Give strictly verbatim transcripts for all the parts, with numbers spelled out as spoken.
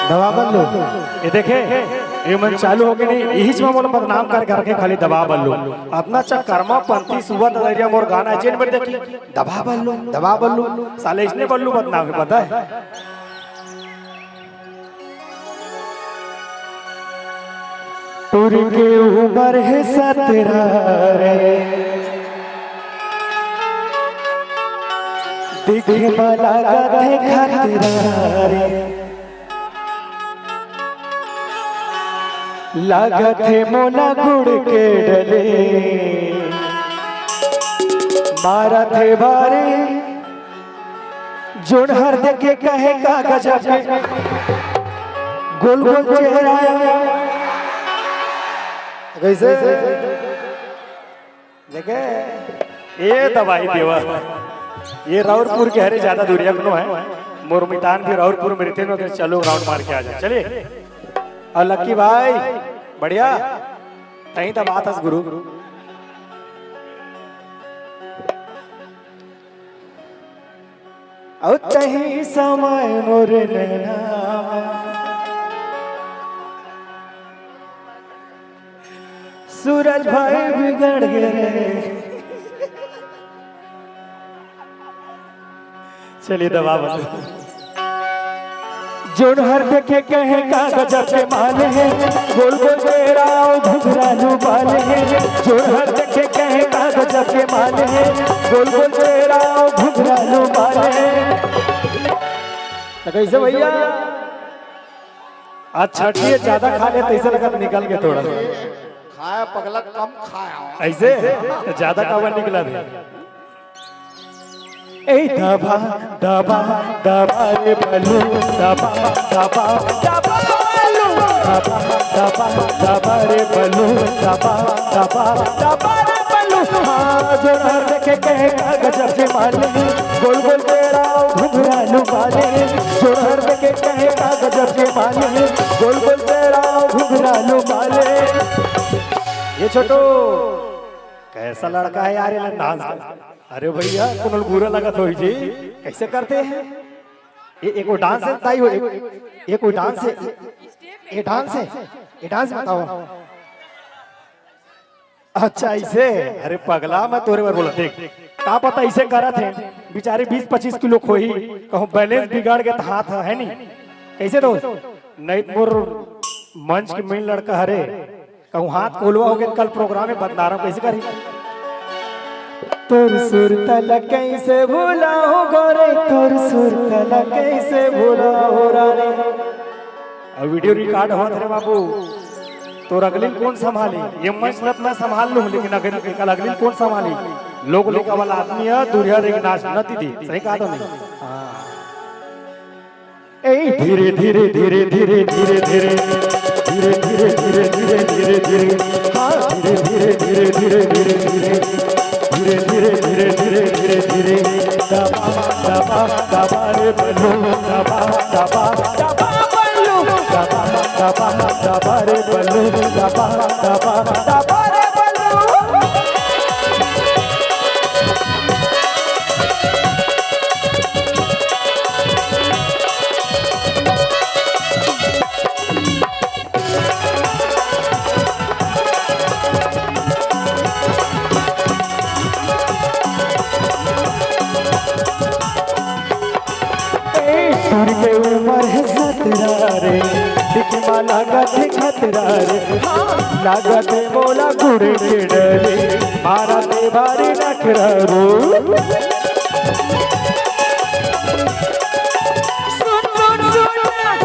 दबा बल्लू। ये देखे, ये मन चालू हो गए नहीं, यही च में मोला बदनाम कर करके खाली दबा बल्लू। अतना अच्छा कर्मा पंथी सुबह ददरिया मोर गाना जेन बर देखी, दबा बल्लू, दबा बल्लू, साले इसने बल्लू बदनाम है, पता है? टूरी के उमर है सतरा रे, दिखे म लागत है खतरा रे, लागत है मोला गुड़ के डले, मारत है भारी। जोन हर देखे कहे का गजब के गोल गोल चेहरा। कैसे? देखे, ये दवाई देवा, ये राउरपुर के हरे, ज्यादा दूरिया कोनो है। मोर मितान भी राउरपुर में रहते हैं, चलो राउंड मार के आ जाए। चलिए, और लक्की भाई, बढ़िया, तहीं तो बात हस गुरु। अउ तही समय मोर नैना, सूरज भाई बिगड़ गए रे। चलिए दबा बंद। जोन हर देखे कहे का गजब के माल है, गोल गोल चेहरा अउ घुघरालू बाल है। जोन हर देखे कहे का गजब के माल है, गोल गोल चेहरा अउ घुघरालू बाल है। तो कैसे भैया? आज छठिए ज्यादा खा ले, तैसे लगत निकल के थोड़ा। खाया पगला, कम खाया। ऐसे? तो ज्यादा काबर निकला रे? ए दबा, दबा, दबा रे बलू, दबा, दबा, दबा बलू, दबा, दबा, दबा रे बलू, दबा, दबा, दबा रे बलू। हाँ, जोन हर देखे कहे का गजब के माल है, गोल गोल चेहरा घुघरालू बाल है। जोन हर देखे कहे का गजब के माल है, गोल गोल चेहरा घुघरालू बाल है। ये छोटू, कैसा लड़का है यार, ये डांस कर। अरे भैया, कोनो ल बुरा लगत होही जी, कैसे करते हैं? ये, एक वो डांस है, ताई हो, एक, एक वो डांस है, ये डांस है, ये डांस बताओ। अच्छा, ऐसे? अरे पगला, मैं तोरे बर बोला, देख, का पता ऐसे करत है, बेचारे बीस पच्चीस किलो खोही, कहूँ बैलेंस बिगड़ के त हाथ है, है नहीं? कैसे दोस्त? नहीं त मोर मंच के मेन लड़का हरे, कहूँ हाथ कोलवा हो गए, कल प्रोग्राम में बदनाम कैसे करी? तोर सुरता ला कैसे भुलाओ गोरे, तोर सुरता ला कैसे भुलाओ रानी। अब वीडियो रिकॉर्ड होत रे बाबू, तोर अगली कोन संभाली? ये मंच ल त मैं संभाल लूँ, लेकिन अगली, कल अगली कोन संभाली? लोग लेकर वाला आदमी है, दूरिया रे नाच न दीदी, सही कहा तो नहीं? हाँ। ए धीरे धीरे धीरे धीरे धीरे धीरे धीरे धीरे धीरे धीरे धीरे धीरे, हाँ, धीरे धीरे धीरे धीरे धीरे धीरे धीरे धीरे धीरे धीरे धीरे, दबा दबा दबा रे बल्लू, दबा दबा दबा बल्लू, दबा दबा दबा रे बल्लू, दबा दबा दबा रे बल्लू। ए, टूरी के उमर है सतरा रे, दिखे मा लागत है खतरा रे, हाँ, लागत है मोला गुड़ के डले, मारत है भारी नखरा रो।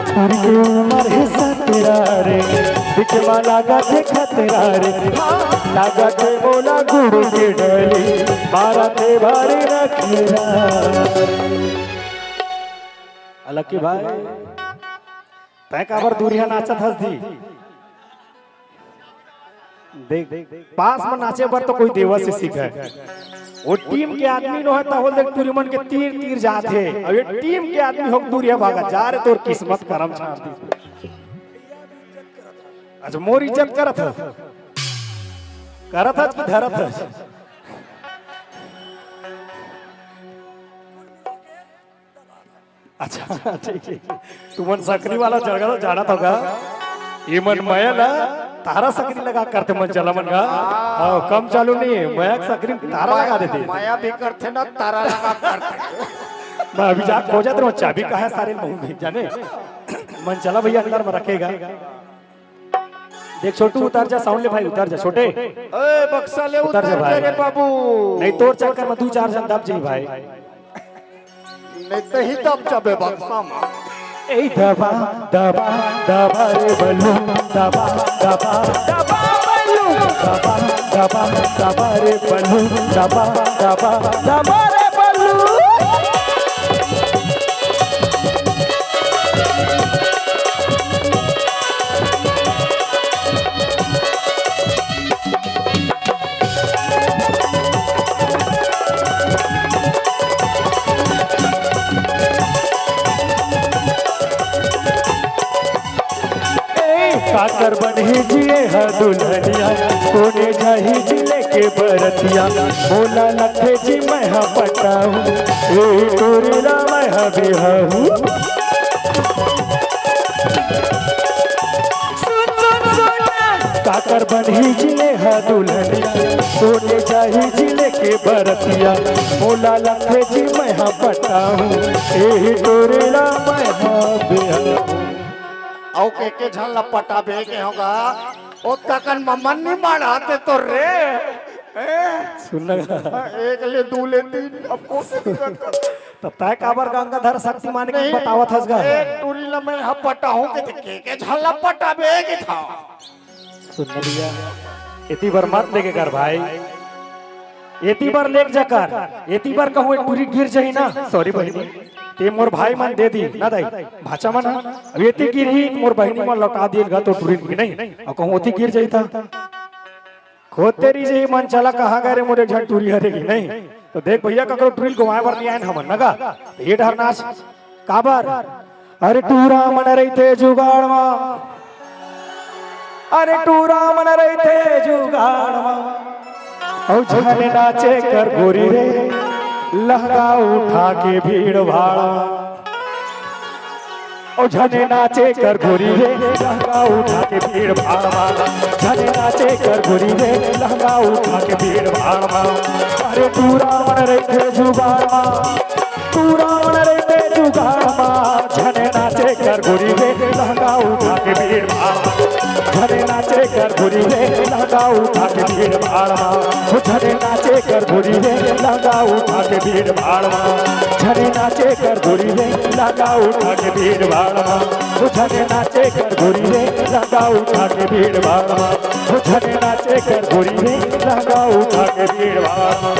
टूरी के उमर है सतरा रे, दिखे मा लागत है खतरा रे, हाँ, लागत है मोला गुड़ के डले, मारत है भारी नखरा। अलग की भाई, तैं काबर दूरिहा नाचत हस जी? देख, पास में नाचे बर तो कोई देवस से सीखे। वो टीम के आदमी नो है, तहो देख टूरी मन के तीर तीर जात है। अब ये टीम के आदमी हो दूरिहा भागा, जा रे, तोर किस्मत करम छाड़ दी। अच्छा, मोर इज्जत करत है, करत है कि धरत है? अच्छा, ठीक है। तुमन सकरी वाला जगह तो जाना था गा। ये मन मया ला तारा सकरी लगा करथे मन चला मन गा। हाँ, कम चालू नहीं है, मया के सकरी में तारा लगा देथे। मया भी करथे ना, तारा लगा करथे। मैं अभी जा खोजत रहूं, चाबी कहाँ है सारे महू भी जाने। मन चला भैया अंदर में रखेगा। देख छोटू, उतर जा, साउंड ले भाई, उतर जा छोटे। ए, बक्सा ले उतर जा उतर जा भाई। रे बाबू। नहीं, तोर चक्कर में दू चार जन दब जाई भाई। नहीं तो ही दब जाबे बक्सा में। ए दबा, दबा, दबा रे बल्लू, दबा, दबा, दबा बल्लू, दबा, दबा, दबा रे बल्लू, दबा, दबा, दबा रे बल्लू। ए, काकर बनही जिए ह दुल्हनिया, कोने जाही जिले के बरतिया, मोला लखे जी मैं ह पटाऊ, ए टूरी ला मैं ह बिहाऊ। सुन, सुन, सुन। काकर बनही जिले ह दुल्हनिया, कोने जाही जिले के बरतिया, मोला लखे जी मैं ह पटाऊ, ए टूरी ला मैं ह बिहाऊ। अउ के के झन ला पटाबे के होगा, ओ तकन ममन नी माढ़ाते तो रे। ए? सुन ना। एक ले, दू ले, तीन, अब कोशिश कर। तब तय काबर गंगाधर शक्तिमान के नहीं, बतावत हस गा? एक टूरी ला मैं ह पटाहूं के, के, के झन ला पटाबे के था। सुन ना भैया, एती बर मत लेके कर भाई। एती बर लेके जा कर, एती बर कहूं एक टूरी गिर जाही ना, सॉरी बहिनी। ते मोर भाई मन दे दी ना दाई, भाचा मन ह। अब एती गिरही, मोर बहिनी मन लौटा दिए गा तो टूरी भी नहीं। अउ कहूं ओती गिर जाही था। खोतेरी जी मन चला कहाँ गए रे, मोर एक झन टूरी हरे कि नहीं? तो देख भैया, ककरो टूरी ल गवाए बर नहीं आयन हमन न गा। तो ये डहर नाच काबर? अरे टूरा मन रहिथे जुगाड़ मा, अरे टूरा मन रहिथे जुगाड़ मा, अउ झन नाचे कर गोरी रे, लहंगा उठा के भीड़ भाड़ मा। ओ झने नाचे कर गोरी रे, लहंगा उठा के भीड़ भाड़ मा। झने नाचे कर गोरी रे, लहंगा उठा के भीड़ भाड़ मा। अरे टूरा मन रहिथे जुगाड़ मा, टूरा मन रहिथे जुगाड़ मा। झने नाचे कर गोरी रे, लहंगा उठा के भीड़ भाड़ मा। झने नाचे कर गोरी रे, लहंगा उठा के भीड़ भाड़ मा। ओ झने नाचे कर गोरी रे, लहंगा उठा के भीड़ भाड़ मा। झने नाचे कर गोरी रे, लहंगा उठा के भीड़ भाड़ मा। ओ झने नाचे कर गोरी रे, लहंगा उठा के भीड़ भाड़ मा। ओ झने नाचे कर गोरी रे, लहंगा उठा के भीड़ भाड़ मा।